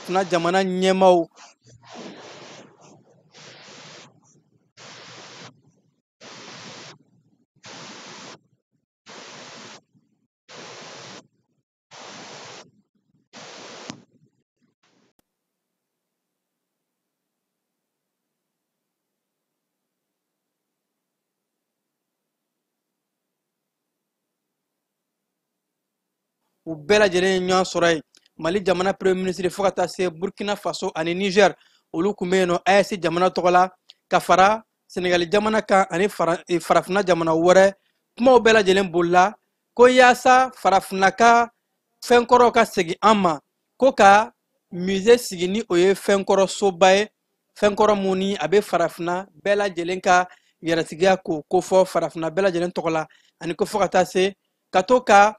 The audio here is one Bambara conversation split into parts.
Fina jamana ɲɛmaaw u bɛɛ lajɛlen ye ɲɔgɔn sɔrɔ yen. Mali jamana premier ministre fo ka taa se Burkina Faso ani Niger, olu tun bɛ yen nɔ AES jamana tɔgɔ la, ka fara Senegali jamana kan ani farafinna jamana wɛrɛ. Kumaw bɛɛ lajɛlen bolila ko yaasa farafinna ka fɛnkɔrɔw ka segin an ma, ko ka musée sigi ni o ye fɛnkɔrɔ soba ye, fɛnkɔrɔ mun ni a bɛ farafinna bɛɛ lajɛlen ka yɛrɛtigiya ko kofɔ farafinna bɛɛ lajɛlen tɔgɔ la, ani ko fo ka taa se ka to ka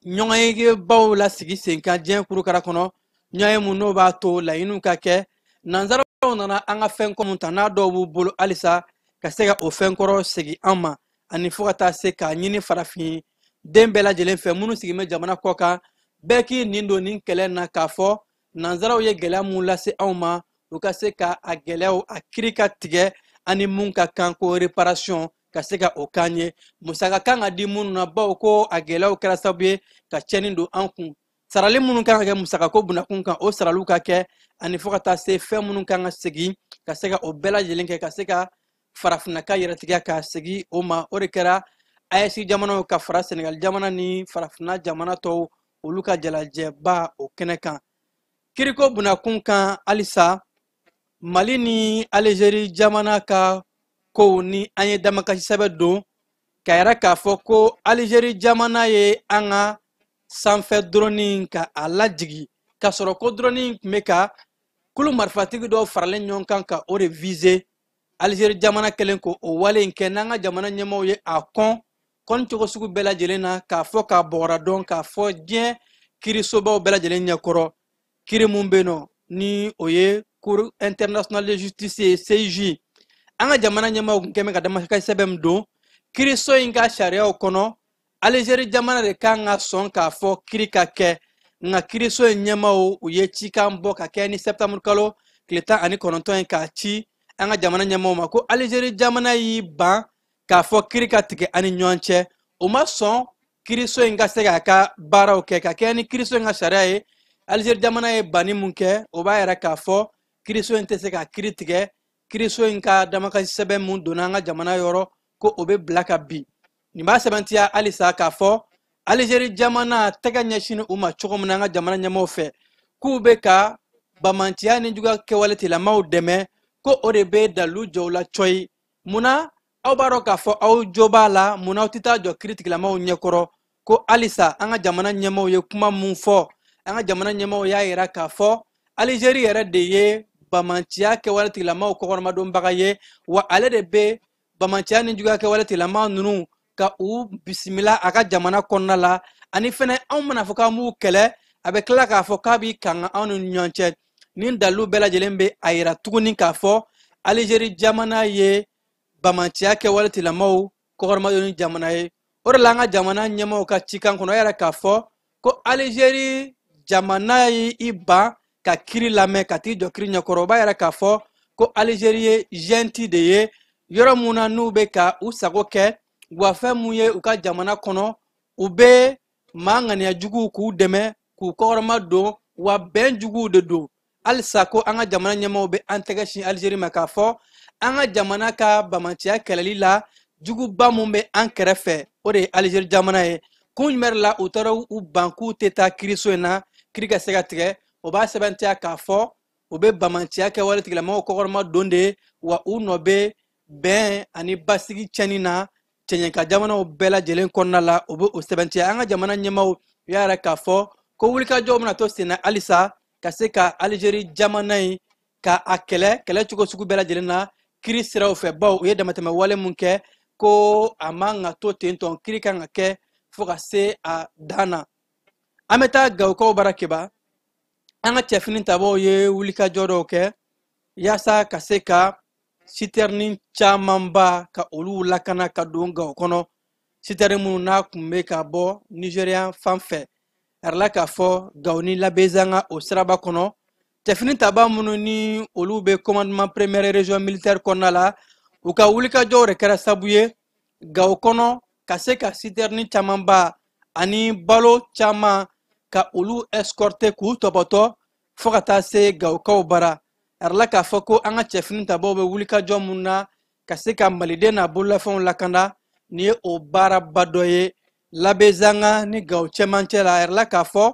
ɲɔgɔnyebaw lasigi sen kan diɲɛ kurukara kɔnɔ, ɲɔgɔnye mun n'o b'a to laɲiniw ka kɛ. Nanzaraw nana an ka fɛnkɔrɔ mun ta, n'a dɔw b'u bolo halisa, ka se ka o fɛnkɔrɔ segin an ma, ani fo ka taa se k'a ɲini farafin den bɛɛ lajɛlen fɛ minnu sigilen bɛ jamana kɔ kan, bɛɛ k'i nin don nin kɛlɛ na, k'a fɔ nanzaraw ye gɛlɛya mun lase anw ma, u ka se ka a gɛlɛyaw a kiri ka tigɛ, ani mun ka kan ko réparation ka se ka o k'an ye. Musaka kan ka di minnu na, bawo ko a gɛlɛyaw kɛra sababu ye ka tiɲɛni don an kun, sarali minnu kan ka kɛ musakako bunakun kan, o saraliw ka kɛ, ani fo ka taa se fɛn minnu kan ka segin, ka se ka o bɛɛ lajɛlen kɛ, ka se ka farafinna ka yɛrɛtigiya ka segin o ma. O de kɛra AES jamanaw ka fara Senegal jamana ni farafinna jamana tɔw olu ka jalajɛba o kɛnɛ kan. Kiriko bunakun kan halisa, Mali ni Algérie jamana ka kow ni an ye damakasi sɛbɛn don ka yɛrɛ k'a fɔ ko Algérie jamana ye an ka sanfɛ drone ka a lajigi, k'a sɔrɔ ko drone tun bɛ ka kulu marifatigi dɔw faralen ɲɔgɔn kan ka o de viser. Algérie jamana kɛlen ko o wale in kɛ, n'an ka jamana ɲɛmaaw ye a kɔn kɔn cogo sugu bɛɛ lajɛlen na, k'a fɔ k'a bɔgɔra dɔn, k'a fɔ diɲɛ kirisobaw bɛɛ lajɛlen ɲɛkɔrɔ. Kiri mun bɛ yen nɔ ni o ye Cour internationale de justice ye, CIJ, an ka jamana ɲɛmaaw tun kɛn bɛ ka damakasi sɛbɛn min don kiriso in ka sariyaw kɔnɔ, Algérie jamana de kan ka sɔn k'a fɔ kiri ka kɛ. Nka kiriso in ɲɛmaaw u ye cikan bɔ ka kɛ ni septembre kalo tile 19 ye, k'a ci an ka jamana ɲɛmaaw ma ko Algérie jamana y'i ban k'a fɔ kiri ka tigɛ an ni ɲɔgɔn cɛ. O ma sɔn kiriso in ka se k'a ka baaraw kɛ ka kɛ ni kiriso in ka sariya ye. Algérie jamana ye banni mun kɛ, o b'a yira k'a fɔ kiriso in tɛ se ka kiri tigɛ. Kiriso in ka damakasi sɛbɛn mun donna an ka jamana yɔrɔ, ko o bɛ bila ka bin. Nin b'a sɛbɛntiya halisa k'a fɔ Algérie jamana tɛgɛ ɲɛsinni u ma cogo min na an ka jamana ɲɛmaaw fɛ, k'u bɛ ka bamanciya ni juguya kɛwale tigilamaaw dɛmɛ, ko o de bɛ dalilu jɔ u la cɔyi. Munna aw b'a dɔn k'a fɔ aw jo b'a la, munna aw tɛ taa jɔ kiri tigilamaaw ɲɛkɔrɔ? Ko halisa an ka jamana ɲɛmaaw ye kuma mun fɔ, an ka jamana ɲɛmaaw y'a yira k'a fɔ Algérie yɛrɛ de ye bamanciya kɛwale tigilamaaw kɔkɔrɔmadonbaga ye, wa ale de bɛ bamanciya ni juguya kɛwale tigilamaaw ninnu ka u bisimila a ka jamana kɔnɔna la, ani fɛnɛ anw mana fɔ k'an b'u kɛlɛ, a bɛ tila k'a fɔ k'a b'i kanga anw ni ɲɔgɔn cɛ. Nin dalilu bɛɛ lajɛlen bɛ a yira tuguni k'a fɔ Algérie jamana ye bamanciya kɛwale tigilamaaw kɔkɔrɔmadonni jamana ye. O de la an ka jamana ɲɛmaaw ka cikan kɔnɔ, o yɛrɛ k'a fɔ ko Algérie jamana y'i ban ka kiri lamɛn ka t'i jɔ kiri ɲɛkɔrɔ. O b'a yira k'a fɔ ko Algérie ye junte de ye, yɔrɔ mun na n'u bɛ ka u sago kɛ, wa fɛn mun ye u ka jamana kɔnɔ, u bɛ maa ŋaniya juguw k'u dɛmɛ k'u kɔkɔrɔma don, wa bɛn juguw de don. Halisa ko an ka jamana ɲɛmaaw bɛ an tɛgɛ sin Algérie ma k'a fɔ an ka jamana ka bamanciya kɛlɛli la, juguba mun bɛ an kɛrɛfɛ, o de ye Algérie jamana ye. Kun jumɛn de la u taara u ban k'u tɛ taa kiriso in na, kiri ka se ka tigɛ? O b'a sɛbɛntiya k'a fɔ u bɛ bamanciya kɛwale tigilamɔgɔw kɔkɔrɔma don de, wa u nɔ bɛ bɛn ani basigi tiɲɛni na cɛɲɛka jamanaw bɛɛ lajɛlen kɔnɔna la. O bɛ o sɛbɛntiya. An ka jamana ɲɛmaaw y'a yira k'a fɔ ko wulikajɔw bɛna to sen na halisa ka se ka Algérie jamana in ka a kɛlɛ kɛlɛ cogo sugu bɛɛ lajɛlen na kiri siraw fɛ, bawo u ye damatɛmɛ wale mun kɛ ko a man ka to ten tɔn, kiri kan ka kɛ fo ka se a dan na. An bɛ taa Gawokaw bara Keba. An ka cɛfini tabaw ye wulikajɔ dɔw kɛ yaasa ka se ka sitɛrinin camanba ka olu lakana ka don Gawo kɔnɔ, sitɛrinin minnu n'a kun bɛ ka bɔ Nigéria fan fɛ. A yirala k'a fɔ Gawo ni Labezanga o siraba kɔnɔ, cɛfini taba minnu ni olu bɛ commandement première région militaire kɔnɔna la, u ka wulikajɔw de kɛra sabu ye Gawo kɔnɔ ka se ka sitɛrini camanba ani balo caman ka olu escorter k'u tɔbɔtɔ fo ka taa se Gawokaw bara. A yirala k'a fɔ ko an ka cɛfini tabaw bɛ wulikajɔ mun na ka se ka maliden n'a bololafɛnw lakanda, nin ye o baaraba dɔ ye Labezanga ni Gawo cɛmancɛ la. A yirala k'a fɔ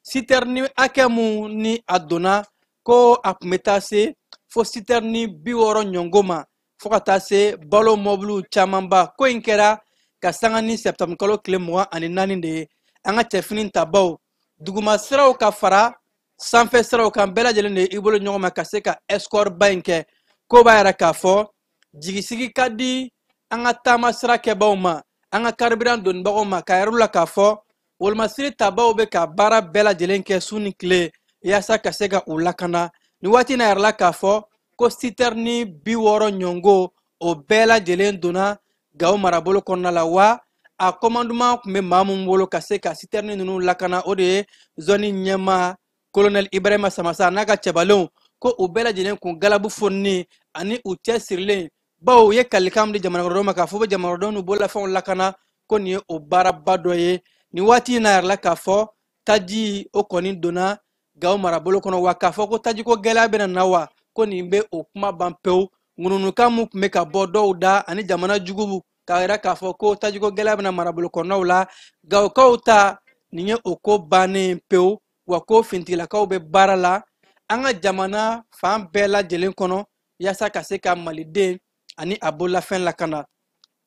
sitɛrini hakɛ mun ni a donna, ko a tun bɛ taa se fo sitɛrini 60 ɲɔgɔn ma, fo ka taa se balo mɔbiliw camanba. Ko in kɛra ka sanga ni sɛptanburu kalo tile 24 de ye. An ka cɛfini tabaw duguma siraw ka fara sanfɛ siraw kan, bɛɛ lajɛlen de i bolo ɲɔgɔn ma ka se ka escort ba in kɛ. Ko b'a yira k'a fɔ jigisigi ka di an ka taama sira kɛbaw ma, an ka carburant donibagaw ma, k'a yir'u la k'a fɔ wolomasiri tabaw bɛ ka baara bɛɛ lajɛlen kɛ su ni tile yaasa ka se ka u lakana. Nin waati in na, yirala k'a fɔ ko sitɛrini 60 ɲɔgɔn o bɛɛ lajɛlen donna Gawo marabolo kɔnɔna la. Wa a commandement tun bɛ maa mun bolo ka se ka sitɛrini ninnu lakana, o de ye zone ɲɛmaa colonel Ibrahima Samasa n'a ka cɛbalenw, ko u bɛɛ lajɛlen kun galabu fonini ani u cɛ sirilen, bawo u ye kalikan di jamanakɔnɔdenw ma k'a fɔ u bɛ jamanakɔnɔdenw n'u bololafɛnw lakana, ko nin ye o baaraba dɔ ye. Nin waati in na, yirala k'a fɔ taji o kɔni donna Gawo marabolo kɔnɔ. Wa k'a fɔ ko tajiko gɛlɛya bɛna na wa, ko nin bɛ o kuma ban pewu. Ŋununukan mun tun bɛ ka bɔ dɔw da ani jamana juguw k'a yira k'a fɔ ko tajiko gɛlɛya bɛna marabolo kɔnɔnaw la, Gawokaw ta nin ye o ko bannen pewu. Wa ko fintigilakaw bɛ baara la an ka jamana fan bɛɛ lajɛlen kɔnɔ yaasa ka se ka maliden ani a bololafɛn lakana.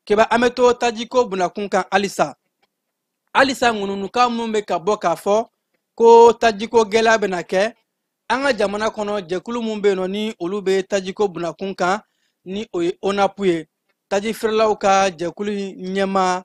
Keba, an bɛ to tajiko bunakun kan halisa. Halisa ŋununukan minnu bɛ ka bɔ k'a fɔ ko tajiko gɛlɛya bɛna kɛ an ka jamana kɔnɔ, jɛkulu mun bɛ yen nɔ ni olu bɛ tajiko bunakun kan, ni o ye ONAP ye, taji feerelaw ka jɛkulu ɲɛmaa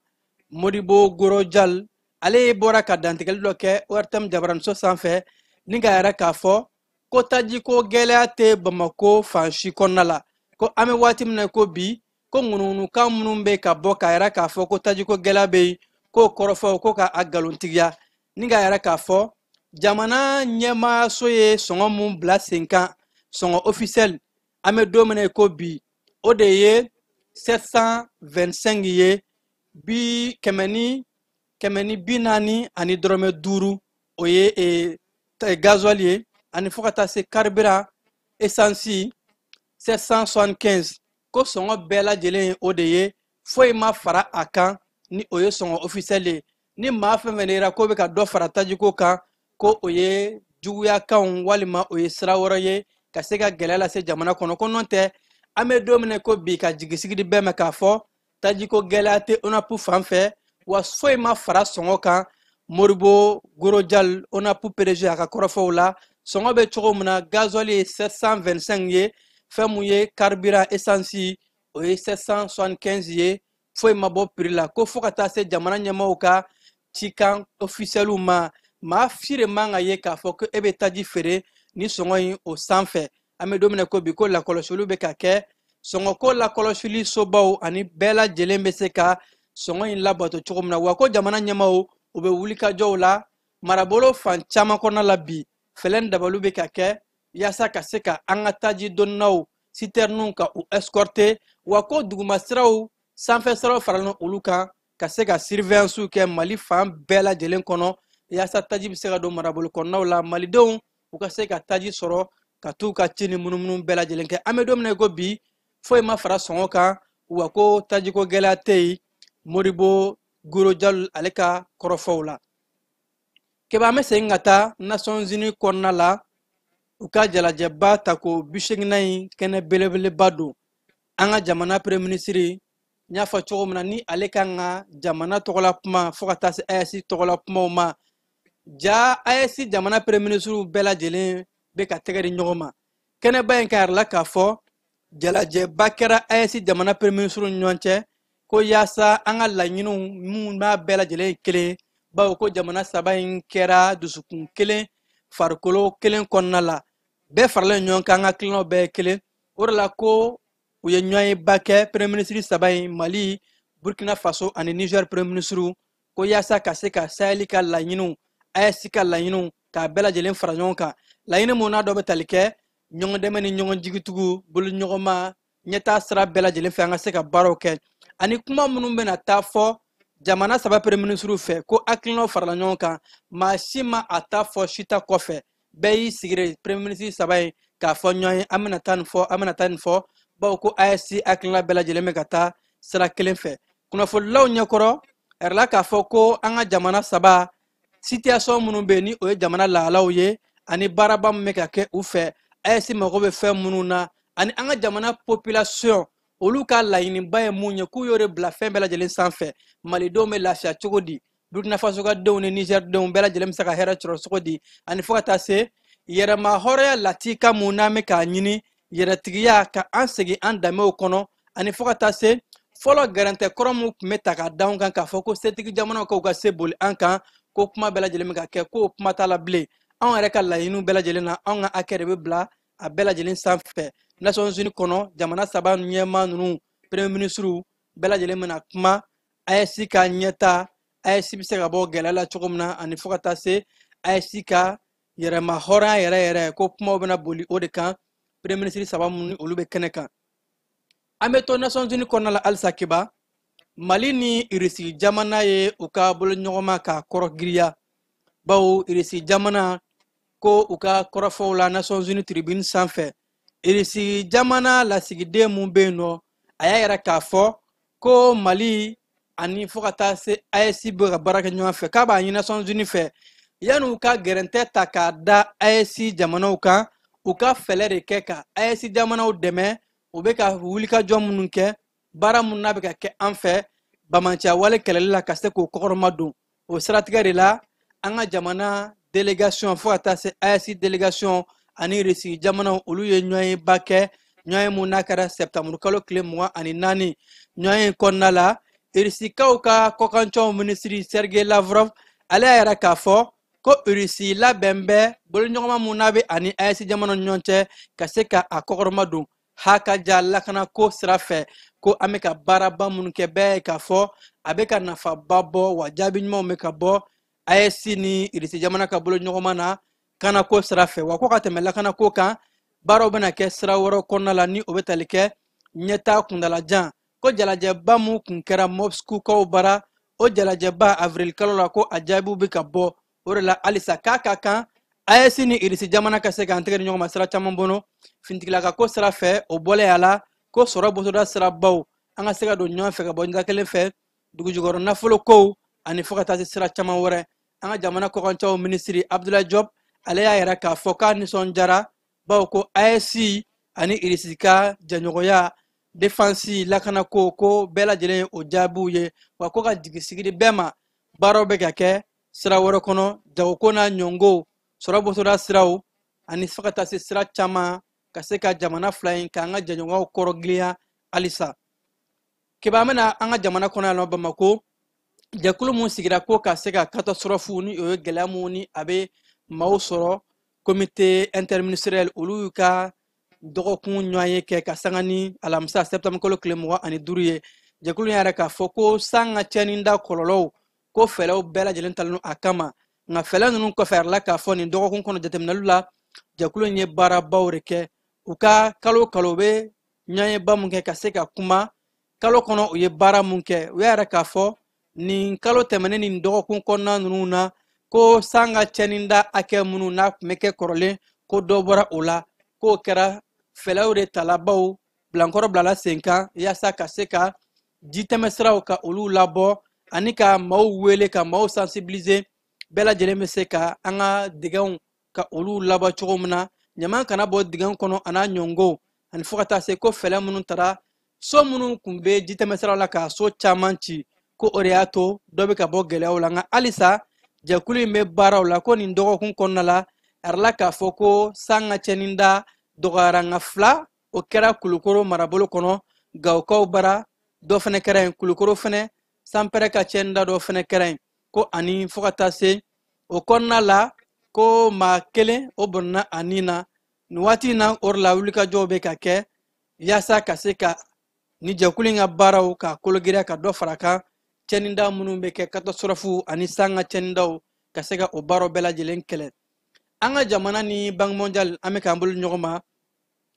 Modibo Gorojal, ale bɔra ka dantigɛli dɔ kɛ ORTM jabaraniso sanfɛ ni k'a yira k'a fɔ ko tajiko gɛlɛya tɛ Bamako fan si kɔnɔna la. Ko an bɛ waati min na ko bi, ko ŋunuŋunukan minnu bɛ ka bɔ k'a yira k'a fɔ ko tajiko gɛlɛya bɛ yen, k'o kɔrɔfɔw ko k'a nkalontigiya, ni k'a yira k'a fɔ jamana ɲɛmaayaso ye sɔngɔ mun bila sen kan, sɔngɔ officiel, an bɛ don min na ko bi, o de ye 725 ye, bi kɛmɛ ni kɛmɛ ni bi naani ani dɔrɔmɛ duuru, o ye gasoil ye, ani fo ka taa se carburant essence 775, ko sɔngɔ bɛɛ lajɛlen ye o de ye, foyi ma fara a kan, ni o ye sɔngɔ officiel ye. Ni maa fɛn fɛn yera k'o bɛ ka dɔ fara tajiko kan, ko o ye juguyakanw walima o ye sira wɛrɛ ye ka se ka gɛlɛya lase jamana kɔnɔ. Ko n'o tɛ, an bɛ don min na ko bi, ka jigisigi di bɛɛ ma k'a fɔ tajiko gɛlɛya tɛ ONAP fan fɛ, wa foyi ma fara sɔngɔ kan. Modibo Gorojal, ONAP PDG, a ka kɔrɔfɔw la, sɔngɔ bɛ cogo min na, gasoil ye 725 ye, fɛn mun ye carburant essence o ye 775 ye, foyi ma bɔ prix la. Ko fo ka taa se jamana ɲɛmaaw ka cikan officiel ma, maa si de man ka ye k'a fɔ ko e bɛ taji feere ni sɔngɔ in o sanfɛ. An bɛ don min na ko bi, ko lakɔlɔsiliw bɛ ka kɛ, sɔngɔko lakɔlɔsili sobaw ani bɛɛ lajɛlen bɛ se ka sɔngɔ in labato cogo min na. Wa ko jamana ɲɛmaaw u bɛ wulikajɔw la marabolo fan caman kɔnɔna la bi, fɛlɛn dabaliw bɛ ka kɛ yaasa ka se ka an ka taji donnaw sitɛriniw ka u escorter. Wa ko duguma siraw sanfɛ siraw faralen olu kan ka se ka surveillance kɛ Mali fan bɛɛ lajɛlen kɔnɔ yaasa taji bɛ se ka don marabolo kɔnɔnaw la, malidenw u ka se ka taji sɔrɔ ka t'u ka ci ni munumunu bɛɛ lajɛlen kɛ. An bɛ don min na ko bi, foyi ma fara sɔngɔ kan, wa ko tajiko gɛlɛya tɛ yen, Modibo Gorojal ale ka kɔrɔfɔw la. Keba, an bɛ segin ka taa Nations Unies kɔnɔna la, u ka jalajɛba tako 80nan in kɛnɛ belebeleba don. An ka jamana premier ministre, n y'a fɔ cogo min na, ni ale kan ka jamana tɔgɔla kuma fo ka taa se AES tɔgɔla kumaw ma, ja AES jamana premier ministre bɛɛ lajɛlen bɛ ka tɛgɛ di ɲɔgɔn ma kɛnɛba in kan. Yɛrɛ la k'a fɔ jalajɛba kɛra AES jamana premier ministre ni ɲɔgɔn cɛ, ko yaasa an ka laɲiniw minnu b'a bɛɛ lajɛlen ye kelen, bawo ko jamana saba in kɛra dusukun kelen farikolo kelen kɔnɔna la, bɛɛ faralen ɲɔgɔn kan, an ka kilinaw bɛɛ ye kelen. O de la ko u ye ɲɔgɔnyeba kɛ premier ministre saba in, Mali, Burkina Faso ani Niger premier ministre, ko yaasa ka se ka Sahel ka laɲiniw AES ka laɲiniw k'a bɛɛ lajɛlen fara ɲɔgɔn kan, laɲini mun n'a dɔ bɛ tali kɛ ɲɔgɔn dɛmɛ ni ɲɔgɔn jigitugu, boloɲɔgɔnma, ɲɛtaa sira bɛɛ lajɛlen fɛ an ka se ka baaraw kɛ, ani kuma minnu bɛna taa fɔ jamana saba premier ministre fɛ ko hakilinaw farala ɲɔgɔn kan. Maa si ma a ta fɔ si ta kɔfɛ, bɛɛ y'i sigi de premier ministre saba ye k'a fɔ ɲɔgɔn ye an bɛna taa nin fɔ, an bɛna taa nin fɔ, bawo ko AES hakilina bɛɛ lajɛlen bɛ ka taa sira kelen fɛ. Kunnafonilaw ɲɛkɔrɔ a yirala k'a fɔ ko an ka jamana saba situation minnu bɛ yen ni o ye jamana lahalaw ye ani baaraba min bɛ ka kɛ u fɛ, AES mago bɛ fɛn minnu na ani an ka jamana population olu ka laɲiniba ye mun ye, k'u y'o de bila fɛn bɛɛ lajɛlen sanfɛ. Malidenw bɛ lafiya cogo di, Burkina Faso ka denw ni Niger denw bɛɛ lajɛlen bɛ se ka hɛrɛ sɔrɔ cogo di, ani fo ka taa se yɛrɛma hɔrɔnya latika mun n'an bɛ k'a ɲini, yɛrɛtigiya ka an segin an danbew kɔnɔ, ani fo ka taa se fɔlɔ gɛrɛntɛ kɔrɔ mun tun bɛ ta ka da anw kan k'a fɔ ko setigi jamanaw k'u ka se boli an kan, ko kuma bɛɛ lajɛlen bɛ ka kɛ k'o kuma t'a la bilen. Anw yɛrɛ ka laɲiniw bɛɛ lajɛlen na, anw ka hakɛ de bɛ bila a bɛɛ lajɛlen sanfɛ. Nations Unies kɔnɔ jamana saba ɲɛmaa ninnu premier ministre bɛɛ lajɛlen bɛna kuma AES ka ɲɛta, AES bɛ se ka bɔ gɛlɛya la cogo min na, ani fo ka taa se AES ka yɛrɛma hɔrɔnya yɛrɛ yɛrɛ, ko kumaw bɛna boli o de kan premier ministre saba minnu olu bɛ kɛnɛ kan. An bɛ to Nations Unies kɔnɔna la halisa Keba, Mali ni Irisi jamana ye u ka boloɲɔgɔnma k'a kɔrɔ giriya, bawo Irisi jamana ko u ka kɔrɔfɔw la Nations Unies tribune sanfɛ, Irisi jamana lasigiden mun bɛ yen nɔ, a y'a yira k'a fɔ ko Mali ani fo ka taa se AES bɛ ka baara kɛ ɲɔgɔn fɛ, k'a b'a ɲini Nations Unies fɛ yanni u ka gɛrɛntɛ ta k'a da AES jamanaw kan, u ka fɛɛrɛ de kɛ ka AES jamanaw dɛmɛ, u bɛ ka wulikajɔ minnu kɛ, baara minnu n'a bɛ ka kɛ an fɛ bamanciya wale kɛlɛli la ka se k'o kɔkɔrɔma don. O siratigɛ de la an ka jamana délégation fo ka taa se AES délégation ani Irisi jamanaw olu ye ɲɔgɔnyeba kɛ, ɲɔgɔnye mun n'a kɛra septembre kalo tile 24. Ɲɔgɔnye kɔnɔna la Irisikaw ka kɔkancɛw minisiri Sergei Lavrov ale y'a yira k'a fɔ ko Irisi labɛn bɛ boloɲɔgɔnma mun n'a bɛ ani AES jamanaw ni ɲɔgɔn cɛ ka se ka a kɔkɔrɔma don hakaja lakanako sira fɛ, ko an bɛ ka baaraba minnu kɛ bɛɛ ye k'a fɔ a bɛ ka nafaba bɔ, wa jaabi ɲumanw bɛ ka bɔ AES ni Irisi jamana ka boloɲɔgɔnma na kanako sira fɛ, wa ko ka tɛmɛ lakanako kan baaraw bɛna kɛ sira wɛrɛw kɔnɔna la ni o bɛ tali kɛ ɲɛtaa kuntalajan. Ko jalajɛba mun kun kɛra Moscoukaw bara, o jalajɛba avril kalo la ko a jaabiw bɛ ka bɔ, o de la halisa k'a ka kan AES ni Irisi jamana ka se k'an tɛgɛ di ɲɔgɔn ma sira caman bolo, finitigilaka ko sira fɛ o bɔlen a la ko sɔrɔ bosoda sirabaw an ka se ka don ɲɔgɔn fɛ ka bɔ da kelen fɛ, dugujukɔrɔ nafolo kow ani fo ka taa se sira caman wɛrɛ. An ka jamana kɔkancaw minisiri Abdoulaye Diop ale y'a yira k'a fɔ k'a nisɔndiyara bawo ko AES ani Irisi ka jɛɲɔgɔnya défense lakanako ko bɛɛ lajɛlen ye o jaabiw ye, wa ko ka jigi sigi di bɛɛ ma, baaraw bɛ ka kɛ sira wɛrɛ kɔnɔ, jagoko n'a ɲɔngo, sɔrɔ bosoda siraw ani fo ka taa se sira caman ka se ka jamana fila in k'an ka jɛɲɔgɔnw kɔrɔ girinya halisa. Keba, an bɛna an ka jamana kɔnɔ yan nɔ Bamako, jɛkulu mun sigira ko ka se ka catastrophe ni o ye gɛlɛya mun ni a bɛ maaw sɔrɔ, comité interministériel olu y'u ka dɔgɔkun ɲɔgɔn ye kɛ ka sanga ni alamisa septembre kalo tile 25 ye. Jɛkulu in yɛrɛ k'a fɔ ko san ka tiɲɛni da kɔlɔlɔw ko fɛɛrɛw bɛɛ lajɛlen talen don a kama, nka fɛɛrɛ ninnu kɔfɛ a yirala k'a fɔ nin dɔgɔkun kɔnɔ jateminɛliw la jɛkulu in ye baarabaw de kɛ. U ka kalo kalo u bɛ ɲɔgɔnyeba mun kɛ ka se ka kuma kalo kɔnɔ u ye baara mun kɛ, u y'a yira k'a fɔ nin kalo tɛmɛnen nin dɔgɔkun kɔnɔna ninnu na ko san ka tiɲɛni da hakɛ minnu n'a tun bɛ kɛ kɔrɔlen ko dɔ bɔra o la, k'o kɛra fɛɛrɛw de talabaw bilankɔrɔ bilala sen kan yaasa ka se ka jitɛmɛsiraw ka olu labɔ ani ka maaw wele ka maaw sensibiliser, bɛɛ lajɛlen bɛ se ka an ka dingɛw ka olu labɔ cogo min na, ɲaman kana bɔ dingɛ kɔnɔ a n'a ɲɔngo, ani fo ka taa se ko fɛɛrɛ minnu tara so minnu tun bɛ jitɛmɛsiraw la ka so caman ci, ko o de y'a to dɔ bɛ ka bɔ gɛlɛyaw la. Nka halisa jɛkulu in bɛ baaraw la ko nin dɔgɔkun kɔnɔna la a yirala k'a fɔ ko san ka tiɲɛni da dɔgɔyara, nka fila o kɛra Kulukoro marabolo kɔnɔ Gawokaw bara, dɔ fɛnɛ kɛra yen Kulukoro fɛnɛ sanpɛrɛ ka tiɲɛni da dɔ fɛnɛ kɛra yen, ko ani fo ka taa se o kɔnɔna la ko maa kelen o bɔnna a nin na nin waati in na. O de la wulikajɔw bɛ ka kɛ yaasa ka se ka ni jɛkulu in ka baaraw ka kologiriya ka dɔ fara a kan, tiɲɛnida minnu bɛ kɛ catastrophe ani san ka tiɲɛnidaw ka se ka o baaraw bɛɛ lajɛlen kɛlɛ. An ka jamana ni Banque mondiale an bɛ k'an bolo ɲɔgɔn ma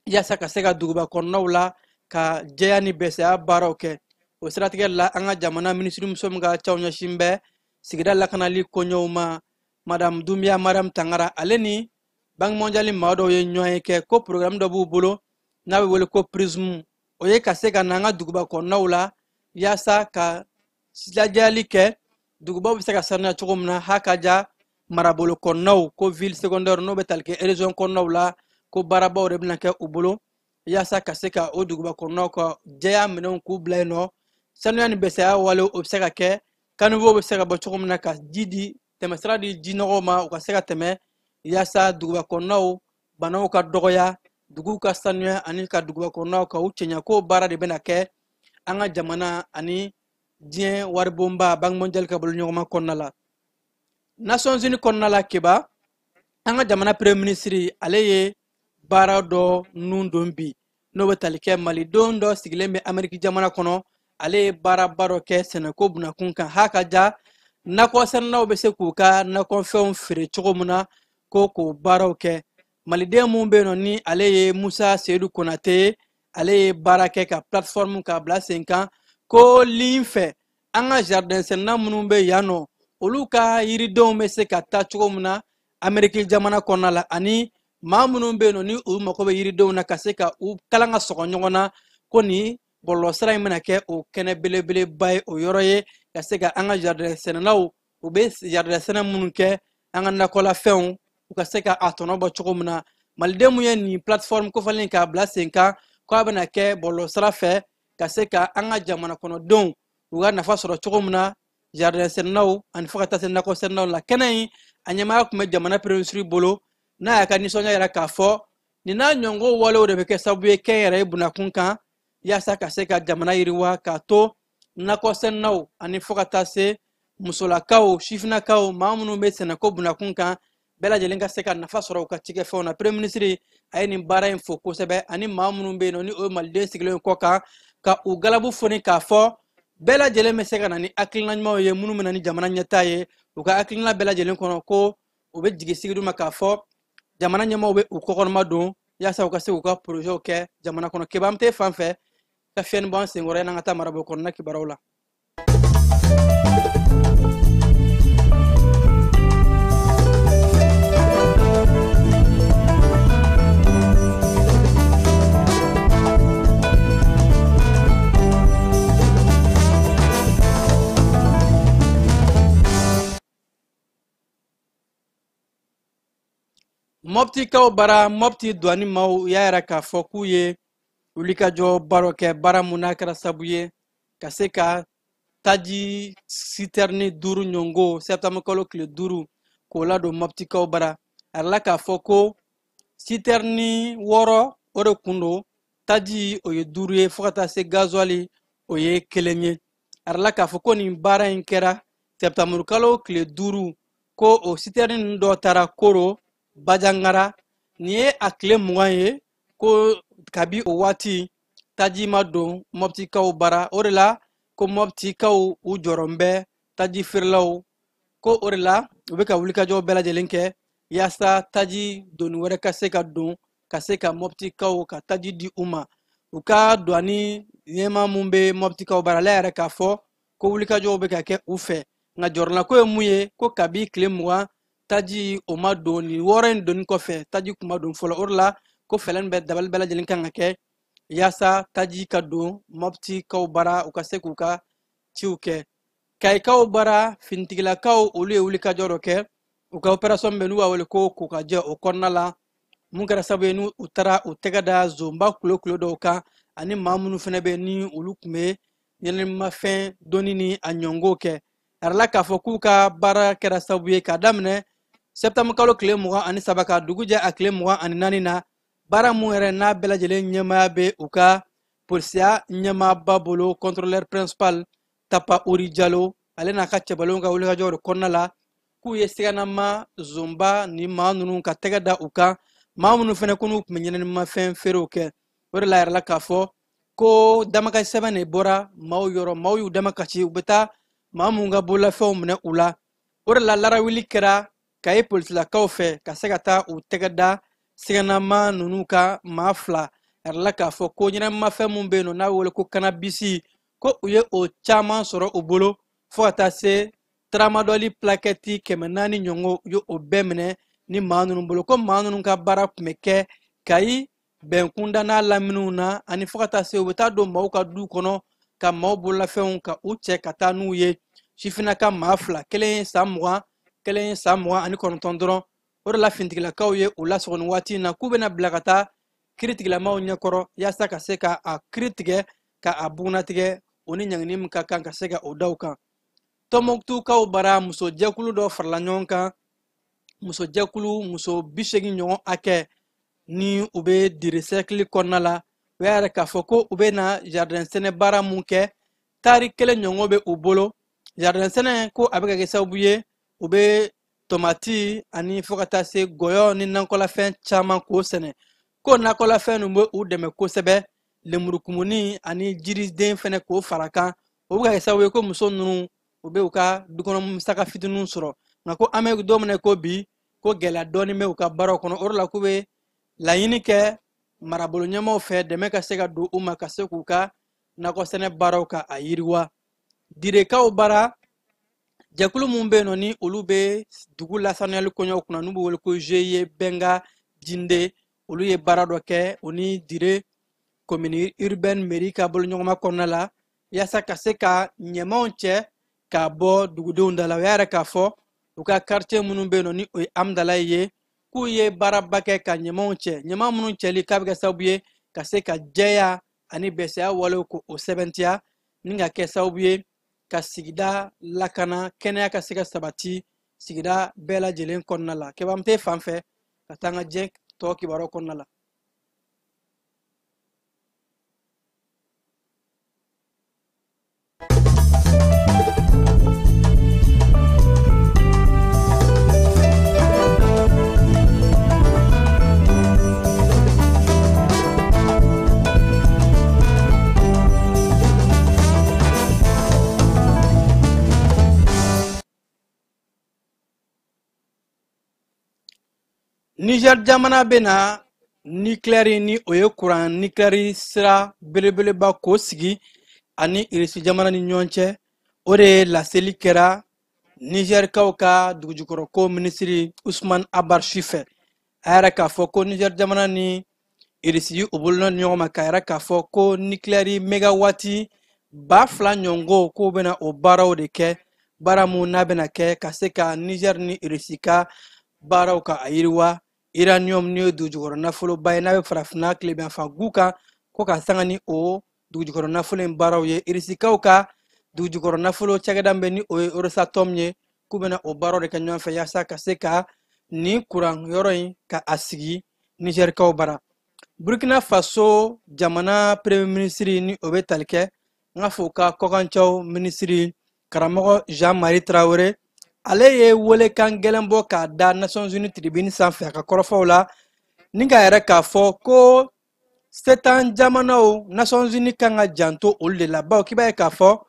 yaasa ka se ka duguba kɔnɔnaw la ka jɛya ni bɛsɛya baaraw kɛ. O siratigɛ la, an ka jamana minisirimuso min ka caw ɲɛsin bɛ sigida lakanali koɲɛw ma, Madame Doumbia Mariam Tangara, ale ni Banque mondiale maa dɔw ye ɲɔgɔn ye kɛ ko programme dɔ b'u bolo n'a bɛ wele ko PRISM. O ye ka se ka na an ka duguba kɔnɔnaw la yaasa ka lajɛyali kɛ, dugubaw bɛ se ka sanuya cogo min na, ha ka ja marabolo kɔnɔnaw ko ville secondaire n'o bɛ tali kɛ région kɔnɔnaw la, ko baarabaw de bɛna kɛ u bolo yaasa ka se ka o duguba kɔnɔnaw ka jɛya minɛnw k'u bila yen nɔ. Sanuya ni bɛsɛya wale o bɛ se ka kɛ, caniveau bɛ se ka bɔ cogo min na ka ji di, tɛmɛsira di jinɔgɔw ma u ka se ka tɛmɛ, yaasa duguba kɔnɔnaw banaw ka dɔgɔya, duguw ka sanuya ani ka duguba kɔnɔnaw ka u cɛɲa. K'o baara de bɛna kɛ an ka jamana ani diɲɛ waribonba Banque mondiale ka bolo ɲɔgɔnma kɔnɔna la. Nations Unies kɔnɔna la, Keba, an ka jamana premier ministre ale ye baara dɔ nun don bi n'o bɛ tali kɛ malidenw dɔ sigilen bɛ Ameriki jamana kɔnɔ. Ale ye baaraba dɔ kɛ sɛnɛko bunakun kan, ha ka ja nakɔ sɛnɛnaw bɛ se k'u ka nakɔfɛnw feere cogo min na, ko k'o baaraw kɛ. Maliden mun bɛ yen nɔ ni ale ye Musa Seyidu Konate ye, ale ye baara kɛ ka plateforme k'a bila sen kan ko ligne fɛ an ka jardin sɛnɛna minnu bɛ yan nɔ, olu ka yiridenw bɛ se ka taa cogo min na Ameriki jamana kɔnɔna la, ani maa minnu bɛ yen nɔ ni u mago bɛ yiridenw na ka se ka u kalan ka sɔgɔ ɲɔgɔn na, ko nin bɔlɔlɔsira in bɛna kɛ o kɛnɛ belebeleba ye, o yɔrɔ ye ka se ka an ka jardin sɛnɛlaw, u bɛ jardin sɛnɛ minnu kɛ an ka nakɔlafɛnw, u ka se ka a tɔnɔ bɔ cogo min na. Maliden mun ye nin plateforme kofɔlen k'a bila sen kan, k'a bɛna kɛ bɔlɔlɔsira fɛ ka se ka an ka jamana kɔnɔdenw u ka nafa sɔrɔ cogo min na, jardin sɛnɛnaw ani fo ka taa se nakɔ sɛnɛnaw la. Kɛnɛ in a ɲɛmaaya tun bɛ jamana premier ministre bolo, n'a y'a ka nisɔndiya yira k'a fɔ nin n'a ɲɔgɔn walew de bɛ kɛ sababu ye kɛnyɛrɛye bunakun kan, yaasa ka se ka jamana yiriwa, k'a to nakɔ sɛnɛnaw ani fo ka taa se musolakaw, sifinnakaw, maa minnu bɛ sɛnɛko bunakun kan, bɛɛ lajɛlen ka se ka nafa sɔrɔ u ka cikɛfɛnw na. Premier ministre a ye nin baara in fo kosɛbɛ, ani maa minnu bɛ yen nɔ ni o ye maliden sigilen kɔ kan, ka u galabu foni k'a fɔ bɛɛ lajɛlen bɛ se ka na ni hakilina ɲumanw ye minnu bɛ na ni jamana ɲɛtaa ye. U ka hakilina bɛɛ lajɛlen kɔnɔ ko u bɛ jigi sigi ma k'a fɔ jamana ɲɛmaaw bɛ u kɔkɔrɔma don yaasa u ka se k'u ka porozɛw kɛ jamana kɔnɔ. Keba, an tɛ fan fɛ ka fiyɛni bɔ an senkɔrɔ yan'an ka taa marabolo kɔnɔna kibaruyaw la. Mɔptikaw bara, Mɔpti douane maaw y'a yira k'a fɔ k'u ye wulikajɔ baaraw kɛ, baara mun n'a kɛra sabu ye ka se ka taji citerne 5 ɲɔngo septembre kalo tile 5 k'o ladon Mɔptikaw bara. A yirala k'a fɔ ko citerne 6 o de kun don, taji o ye 5 ye, fo ka taa se gasoil o ye 1 ye. A yirala k'a fɔ ko nin baara in kɛra septembre kalo tile 5, ko o citerne ninnu dɔ taara Koro Bajangara. Nin ye a tile 20 ye ko kabi o waati taji ma don Mɔptikaw bara. O de la ko Mɔptikaw u jɔrɔn bɛ taji feerelaw ko o de la u bɛ ka wulikajɔ bɛɛ lajɛlen kɛ yaasa taji doni wɛrɛ ka se ka don ka se ka Mɔptikaw ka taji di u ma. U ka douane ɲɛmaa mun bɛ Mɔptikaw bara, ale yɛrɛ k'a fɔ ko wulikajɔw bɛ ka kɛ u fɛ, nka jɔrɔnako ye mun ye ko kabi tile 20 taji o ma don, nin 6 in donni kɔfɛ taji kun ma don fɔlɔ. O de la ko fɛɛrɛ bɛɛ dabali bɛɛ lajɛlen kan ka kɛ yaasa taji ka don Mɔptikaw bara, u ka se k'u ka ciw kɛ. Kayikaw bara, finitigilakaw olu ye wulikajɔ dɔ kɛ u ka opération bɛ n'u b'a wele ko kokajɛ o kɔnɔna la, mun kɛra sababu ye n'u taara u tɛgɛ da zonba kulo dɔw kan, ani maa minnu fana bɛ ni olu tun bɛ ɲɛnɛmafɛn donni ni a ɲɔngo kɛ. A yirala k'a fɔ k'u ka baara kɛra sababu ye k'a daminɛ septembre kalo tile 23 ka dugu jɛ a tile 24 na, baara mun yɛrɛ n'a bɛɛ lajɛlen ɲɛmaaya bɛ u ka polisiya ɲɛmaaba bolo, contrôleur principal Tapa Ori Jalo, ale n'a ka cɛbalenw ka wulikajɔ de kɔnɔna la, k'u ye siganama zonba ni maa ninnu ka tɛgɛ da u kan, maa minnu fana ko n'u tun bɛ ɲɛnɛmafɛn feerew kɛ. O de la a yirala k'a fɔ ko damakasi sɛbɛn de bɔra maaw yɔrɔ, maaw y'u damakasi, u bɛ taa maa minnu ka bololafɛnw minɛ u la. O de la larawuli kɛra Kayi polisilakaw fɛ ka se ka taa u tɛgɛ da siganama ninnu kan maa 2 a yirala k'a fɔ ko ɲɛnamafɛn min bɛ yen nɔ n'a bɛ wele ko kanabisi, ko u ye o caman sɔrɔ u bolo fo ka taa se tramadɔli plakɛti 400 ɲɔgɔn, u ye o bɛɛ minɛ ni maa ninnu bolo. Ko maa ninnu ka baara tun bɛ kɛ Kayi bɛnkunda n'a laminiw na, ani fo ka taa se u bɛ taa don maaw ka du kɔnɔ ka maaw bololafɛnw ka u cɛ ka taa n'u ye. Sifinnaka maa 2, kelen ye san 20, kelen ye san 29 dɔrɔn. O de la fintigilakaw ye u lasɔgɔ nin waati in na k'u bɛna bila ka taa kiritigilamaw ɲɛkɔrɔ yaasa ka se ka a kiri tigɛ ka a bugunnatigɛ, o ni ɲangini min ka kan ka se ka o da u kan. Tɔnbɔkutukaw bara musojɛkulu dɔ farala ɲɔgɔn kan, musojɛkulu muso 80 ɲɔgɔn hakɛ ni u bɛ Dire sɛrikili kɔnɔna la. U y'a yira k'a fɔ ko u bɛ na jardin sɛnɛ baara mun kɛ, taari 1 ɲɔgɔn bɛ u bolo. Jardin sɛnɛ ko a bɛ ka kɛ sababu ye u bɛ tomati ani fo ka taa se gɔyɔ ni nakɔlafɛn caman k'o sɛnɛ. Ko nakɔlafɛn ninnu bɛ u dɛmɛ kosɛbɛ, lemurukumuni ani jiriden fɛnɛ k'o fara kan. O bɛ ka kɛ sababu ye ko muso ninnu u bɛ u ka dukɔnɔ musaka fitininw sɔrɔ. Nka ko an bɛ don min na ko bi, ko gɛlɛya dɔɔnin bɛ u ka baaraw kɔnɔ. O de la k'u bɛ laɲini kɛ marabolo ɲɛmaaw fɛ, dɛmɛ ka se ka don u ma ka se k'u ka nakɔsɛnɛ baaraw ka a yiriwa. Direkaw bara jɛkulu mun bɛ yen nɔ ni olu bɛ dugu lasaniyali koɲɛw kunna, n'u bɛ wele ko GIE Bɛnga Jinde, olu ye baara dɔ kɛ o ni Dire commune urbaine mairie ka boloɲɔgɔnma kɔnɔna la, yaasa ka se ka ɲɛmaw cɛ k'a bɔ dugudenw da la. U y'a yɛrɛ k'a fɔ u ka quartier minnu bɛ yen nɔ ni o ye Amudalayi ye, k'u ye baaraba kɛ ka ɲɛmaw cɛ. Ɲɛma minnu cɛli k'a bɛ kɛ sababu ye ka se ka jɛya ani bɛsɛya walew k'o sɛbɛntiya, ni ka kɛ sababu ye ka sigida lakana, kɛnɛya ka se ka sabati sigida bɛɛ lajɛlen kɔnɔna la. Kɛbamute fan fɛ ka taa an ka diɲɛ tɔ kibaruyaw kɔnɔna la. Niger jamana bɛna nucléaire ni o ye courant nucléaire sira belebeleba k'o sigi ani Irisi jamana ni ɲɔgɔn cɛ. O de ye laseli kɛra Nigerkaw ka dugujukɔrɔko minisiri Usman Abarchi fɛ. A yɛrɛ k'a fɔ ko Niger jamana ni Irisi y'u bolonɔ ɲɔgɔn ma k'a yɛrɛ k'a fɔ ko nucléaire mégawati 2000 ɲɔgɔn k'o bɛna o baaraw de kɛ, baara mun n'a bɛna kɛ ka se ka Niger ni Irisi ka baaraw ka a yiriwa. Uranium ni ye dugujukɔrɔ nafoloba ye n'a bɛ farafinna tilebinyanfan gu kan, ko ka sanga ni o dugujukɔrɔ nafolo in baaraw ye. Irisikaw ka dugujukɔrɔ nafolo cakɛda min bɛ ni o ye Rosatom ye, k'u bɛna o baaraw de kɛ ɲɔgɔn fɛ yaasa ka se ka nin kuran yɔrɔ in ka a sigi Nizɛrikaw bara. Burkina Faso jamana premier ministre ni o bɛ tali kɛ n k'a fɔ u ka kɔkancɛw minisiri karamɔgɔ Jean-Marie Traoré, ale ye welekan gɛlɛn bɔ k'a da Nations Unies tribune sanfɛ a ka kɔrɔfɔw la, ni k'a yɛrɛ k'a fɔ ko setan jamanaw Nations Unies kan ka janto olu de la, bawo k'i b'a ye k'a fɔ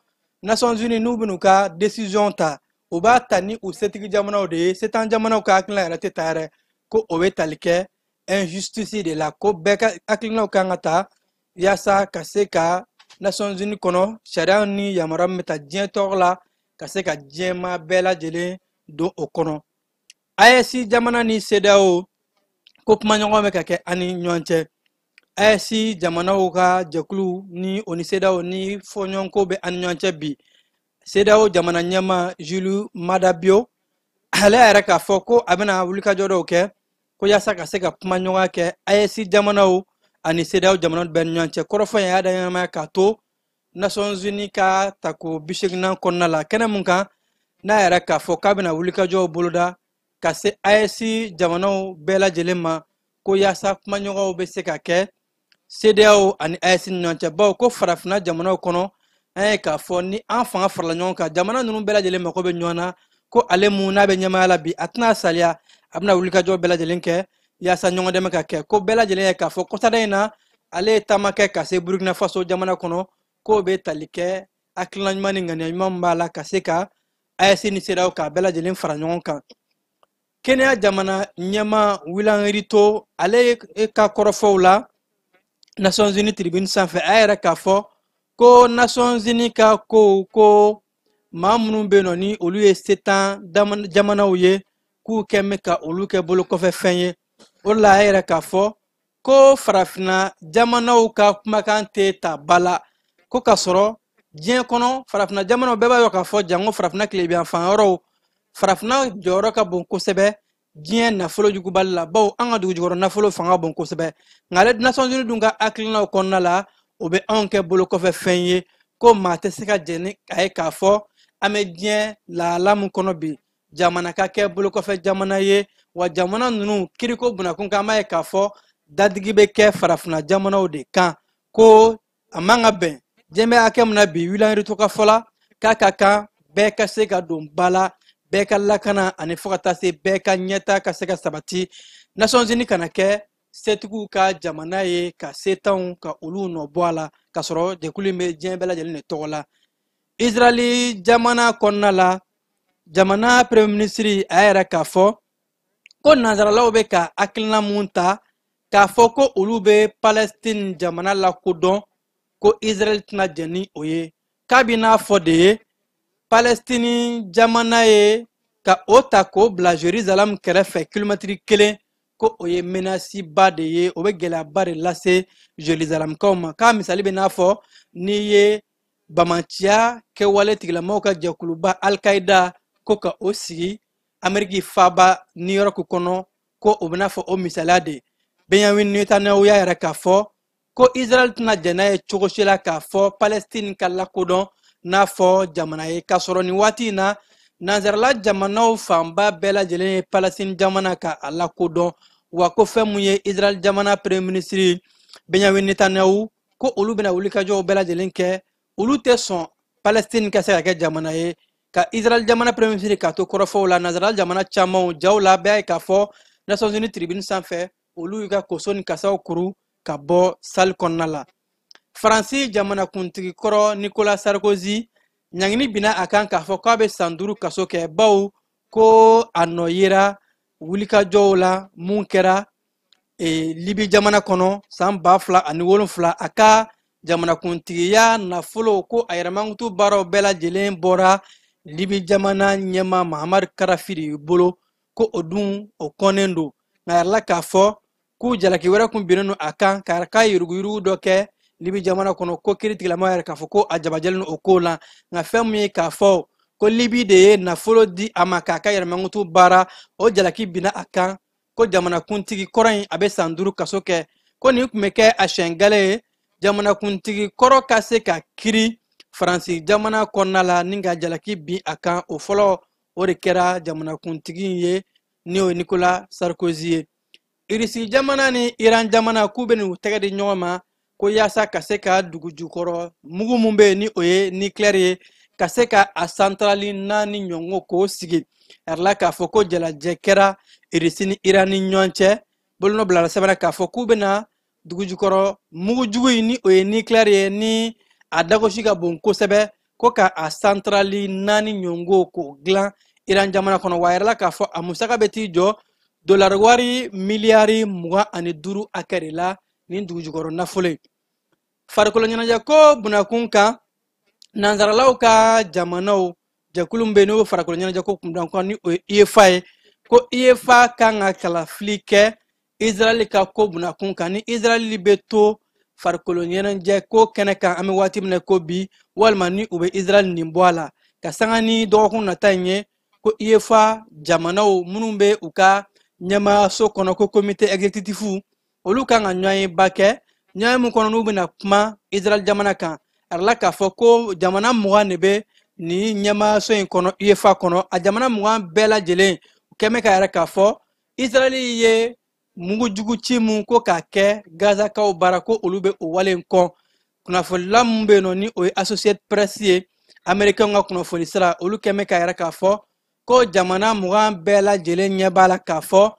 Nations Unies n'u bɛn'u ka décision ta, u b'a ta ni u setigi jamanaw de ye. Setan jamanaw ka hakilina yɛrɛ tɛ ta yɛrɛ, ko o bɛ tali kɛ injustice de la, ko bɛɛ ka hakilinaw kan ka ta yaasa ka se ka Nations Unies kɔnɔ sariya ni yamaruya min bɛ ta diɲɛ tɔgɔ la ka se ka diɲɛmaa bɛɛ lajɛlen don o kɔnɔ. AES jamana ni CEDEAO ko kumaɲɔgɔn bɛ ka kɛ an ni ɲɔgɔn cɛ. AES jamanaw ka jɛkulu ni o ni CEDEAO ni fɔɲɔgɔnko bɛ an ni ɲɔgɔn cɛ bi. CEDEAO jamana ɲɛmaa Jules Maada Bio, ale y'a yɛrɛ k'a fɔ ko a bɛna wulikajɔ dɔw kɛ ko yaasa ka se ka kumaɲɔgɔnya kɛ AES jamanaw ani CEDEAO jamanaw bɛɛ ni ɲɔgɔn cɛ. Kɔrɔfɔ in y'a da ɲɛnamaya k'a to Nations Unies ka tako 80nan kɔnɔna la, kɛnɛ mun kan n'a yɛrɛ k'a fɔ k'a bɛna wulikajɔw boloda ka se AES jamanaw bɛɛ lajɛlen ma, ko yaasa kumaɲɔgɔnw bɛ se ka kɛ CEDEAO ani AES ni ɲɔgɔn cɛ, bawo ko farafinna jamanaw kɔnɔ an ye k'a fɔ ni an fanga farala ɲɔgɔn kan, jamana ninnu bɛɛ lajɛlen mako bɛ ɲɔgɔn na, ko ale mun n'a bɛ ɲɛmaaya la bi a tɛna saliya, a bɛna wulikajɔ bɛɛ lajɛlen kɛ yaasa ɲɔgɔn dɛmɛ ka kɛ. Ko bɛɛ lajɛlen ye k'a fɔ kɔsada in na ale ye taama kɛ ka se Burkina Faso jamana kɔnɔ, k'o bɛ tali kɛ hakilina ɲuman ni ŋaniya ɲuman min b'a la ka se ka AES ni CEDEAO k'a bɛɛ lajɛlen fara ɲɔgɔn kan. Kenya jamana ɲɛmaa William Ruto, ale ka kɔrɔfɔw la Nations Unies tribune sanfɛ, a yɛrɛ k'a fɔ ko Nations Unies ka kow ko maa minnu bɛ yen nɔ ni olu ye setan jamanaw ye, k'u kɛn bɛ ka olu kɛ bolokɔfɛ fɛn ye. O de la a yɛrɛ k'a fɔ ko farafinna jamanaw ka kumakan tɛ ta ba la, ko k'a sɔrɔ diɲɛ kɔnɔ farafinna jamanaw bɛɛ b'a dɔn k'a fɔ janko farafinna tilebinyanfan yɔrɔw, farafinna jɔyɔrɔ ka bon kosɛbɛ diɲɛ nafolo jugubali la, bawo an ka dugujukɔrɔ nafolo fanga bon kosɛbɛ. Nka ale Nations Unies dun ka hakilinaw kɔnɔna la, o bɛ anw kɛ bolokɔfɛ fɛn ye, ko maa tɛ se ka jɛn ni a ye k'a fɔ an bɛ diɲɛ lahala min kɔnɔ bi, jamana ka kɛ bolokɔfɛ jamana ye. Wa jamana ninnu kiriko bunakun kan, an b'a ye k'a fɔ dadigi bɛ kɛ farafinna jamanaw de kan, ko a man ka bɛn diɲɛ bɛ hakɛ min na bi. William Ruto ka fɔ la k'a ka kan bɛɛ ka se ka don ba la, bɛɛ ka lakana ani fo ka taa se bɛɛ ka ɲɛta ka se ka sabati. Nations Unies kana kɛ setigiw ka jamana ye ka setanw ka olu nɔ bɔ a la, k'a sɔrɔ jɛkulu in bɛ diɲɛ bɛɛ lajɛlen de tɔgɔ la. Israɛli jamana kɔnɔna la, jamana premier ministre a yɛrɛ k'a fɔ ko nanzaralaw bɛ ka hakilina mun ta k'a fɔ ko olu bɛ Palestine jamana lakodɔn, ko Israɛl tɛna jɛn ni o ye. K'a b'i n'a fɔ de ye Palestine jamana ye ka o ta k'o bila Jerusalem kɛrɛfɛ kilomɛtiri 1, ko o ye menace ba de ye, o bɛ gɛlɛyaba de lase Jerusalemkaw ma. K'a misali bɛ n'a fɔ n'i ye bamanciya kɛwale tigilamɔgɔw ka jɛkuluba Al-Qaïda ko ka o sigi Ameriki faaba New York kɔnɔ, ko o bɛna fɔ o misaliya de. Benjamin Netanyahu y'a yɛrɛ k'a fɔ ko Israël tɛna jɛn n'a ye cogo si la k'a fɔ Palestine ka lakodɔn n'a fɔ jamana ye, k'a sɔrɔ nin waati in na nanzarala jamanaw fanba bɛɛ lajɛlen ye Palestine jamana ka a lakodɔn. Wa ko fɛn mun ye Israël jamana premier ministre Benjamin Netanyahu, ko olu bɛna wulikajɔw bɛɛ lajɛlen kɛ, olu tɛ sɔn Palestine ka se ka kɛ jamana ye. Ka Israël jamana premier ministre k'a to kɔrɔfɔw la, nanzarala jamana camanw jaw la bɛɛ ye k'a fɔ Nations Unies tribune sanfɛ, olu y'u ka koso ni kasaw kuru ka bɔ salle kɔnɔna la. Faransi jamanakuntigi kɔrɔ Nicolas Sarkozy, ɲangini binna a kan k'a fɔ k'a bɛ san 5 kaso kɛ, bawo ko a nɔ yera wulikajɔw la mun kɛra Libi jamana kɔnɔ san 2007. A ka jamanakuntigiya nafolo ko a yɛrɛmankutu baaraw bɛɛ lajɛlen bɔra Libi jamana ɲɛmaa Mahamadu Kadafi de bolo, ko o dun o kɔnnen don. Nka a yɛrɛ k'a fɔ k'u jalaki wɛrɛ kun binnen don a kan k'a ka yuruguyurugu dɔ kɛ Libi jamana kɔnɔ, ko kiiritigɛlamɔgɔ yɛrɛ k'a fɔ ko a jabajɛlen don o ko la. Nka fɛn min ye k'a fɔ ko Libi de ye nafolo di a ma k'a ka yɛrɛmankutu baara, o jalaki binna a kan, ko jamanakuntigi kɔrɔ in a bɛ san 5 kaso kɛ. Ko nin tun bɛ kɛ a siɲɛ gɛlɛn ye jamanakuntigi kɔrɔ ka se ka kiri Faransi jamana kɔnɔna la ni ka jalaki bin a kan. O fɔlɔ o de kɛra jamanakuntigi in ye, n'o ye Nicolas Sarkozy ye. Irisi jamana ni Iran jamana k'u bɛ n'u tɛgɛ di ɲɔgɔn ma ko yaasa ka se ka dugu jukɔrɔ mugu mun bɛ yen ni o ye nucléaire ye, ka se ka a santarali 4 ɲɔgɔn k'o sigi. A yɛrɛ la k'a fɔ ko jalajɛ kɛra Irisi ni Iran ni ɲɔgɔn cɛ, bolonɔ bilala sɛbɛn na k'a fɔ k'u bɛna dugu jukɔrɔ mugu jugu in ni o ye nucléaire ye ni a dagosi ka bon kosɛbɛ, ko ka a santarali 4 ɲɔgɔn k'o dilan Iran jamana kɔnɔ. Wa a yɛrɛ la k'a fɔ a musaka bɛ t'i jɔ dolari wari miliyari 25 hakɛ de la nin dugu jukɔrɔ nafolo ye. Farikolo ɲɛnajɛ ko bunakun kan, nanzaralaw ka jamanaw jɛkulu min bɛ yen n'o ye farikolo ɲɛnajɛ ko kundan kan ni o ye UEFA ye, ko UEFA kan ka kalafili kɛ Israɛl ka ko bunakun kan, ni Israɛl bɛ to farikolo ɲɛnajɛ ko kɛnɛ kan an bɛ waati min na ko bi, walima ni u bɛ Israɛl nin bɔ a la. Ka sanga ni dɔgɔkun nata in ye, ko UEFA jamanaw minnu bɛ u ka ɲɛmaayaso kɔnɔ ko comité exécutif, olu kan ka ɲɔgɔnyeba kɛ, ɲɔgɔnye min kɔnɔ n'u bɛna kuma Israɛl jamana kan. A yirala k'a fɔ ko jamana 20 de bɛ nin ɲɛmaayaso in kɔnɔ UEFA kɔnɔ. A jamana 20 bɛɛ lajɛlen u kɛn bɛ k'a yira k'a fɔ Israɛl ye mugujugu ci mun ko k'a kɛ Gazakaw baara, ko olu bɛ o wale in kɔn. Kunnafonila mun bɛ yen nɔ ni o ye Associated Press ye, Américain ka kunnafoni sira, olu kɛn bɛ k'a yira k'a fɔ ko jamana 20 bɛɛ lajɛlen ɲɛ b'a la k'a fɔ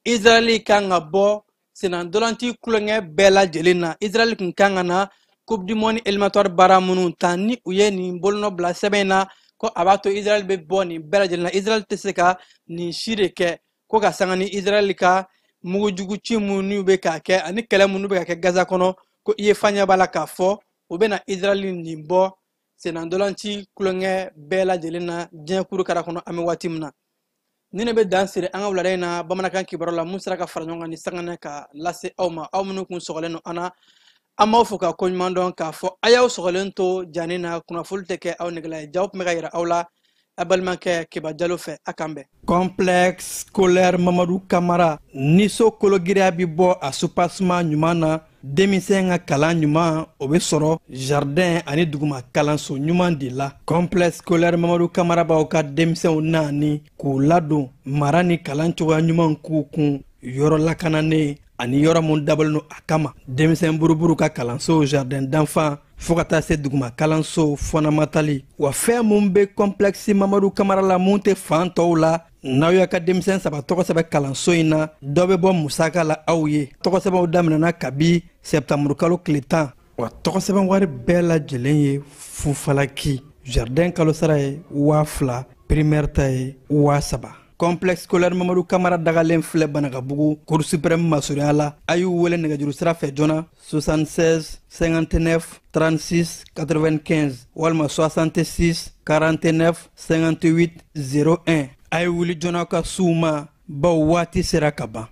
Israɛl kan ka bɔ sennantolaci kulonkɛ bɛɛ lajɛlen na. Israɛl kun kan ka na Coupe du Monde éliminatoire baara minnu ta ni u ye nin bolonɔ bila sɛbɛn in na, Ko a b'a to Israel bɛ bɔ nin bɛɛ lajɛlen na. Israel tɛ se ka nin si de kɛ, ko ka sanga ni Israel ka mugujugu ci minnu bɛ k'a kɛ ani kɛlɛ minnu bɛ ka kɛ Gaza kɔnɔ, ko i ye fanya b'a la k'a fɔ u bɛna Israel nin bɔ sennantolanci tulonkɛ bɛɛ lajɛlen na diɲɛ kurukara kɔnɔ an bɛ waati min na. Ni ne bɛ dan siri an ka wulada in na bamanankan kibaru la, mun sera ka fara ɲɔgɔn kan ni sanganɛ ka lase aw ma, aw minnu kun sɔgɔlen don an na, an b'aw fo ka koɲuman dɔn k'a fɔ a y'aw sɔgɔlen to jani na, kunnafoli tɛ kɛ aw negela ye. Jaw tun bɛ ka yira aw la a balimakɛ Keba Jalo fɛ. A k'an bɛn. Complexe scolaire Mamadu Kamara ni so kologiriya bɛ bɔ a soubassement ɲuman na, denmisɛn ka kalan ɲuman o bɛ sɔrɔ jardin ani duguma kalanso ɲuman de la. Complexe scolaire Mamadu Kamara b'aw ka denmisɛnw naani k'u ladon mara ni kalan cogoya ɲuman k'u kun yɔrɔ lakananen ani yɔrɔ mun dabɔlen don a kama. Denmisɛn buruburu ka kalanso, jardin d'enfants, fo ka taa se duguma kalanso fondamental. Wa fɛn mun bɛ complexe Mamadu Kamara la mun tɛ fan tɔw la, n'aw y'a ka denmisɛn 3 tɔgɔ sɛbɛn kalanso in na, dɔ bɛ bɔ musaka la aw ye. Tɔgɔ sɛbɛnw daminɛna kabi sɛptanburu kalo tile 10. Wa tɔgɔ sɛbɛn wari bɛɛ lajɛlen ye fufalaki. Jardin kalosara ye 2000, primaire ta ye 3000. Complexe scolaire Mamadu Kamara dagalen filɛ Banakabugu, Cour suprême masurunya la. A y'u wele nɛgɛjuru sira fɛ joona 76 59 36 95 walima 66 49 58 01. A ye wuli joona ka s'u ma, bawo waati sera ka ban.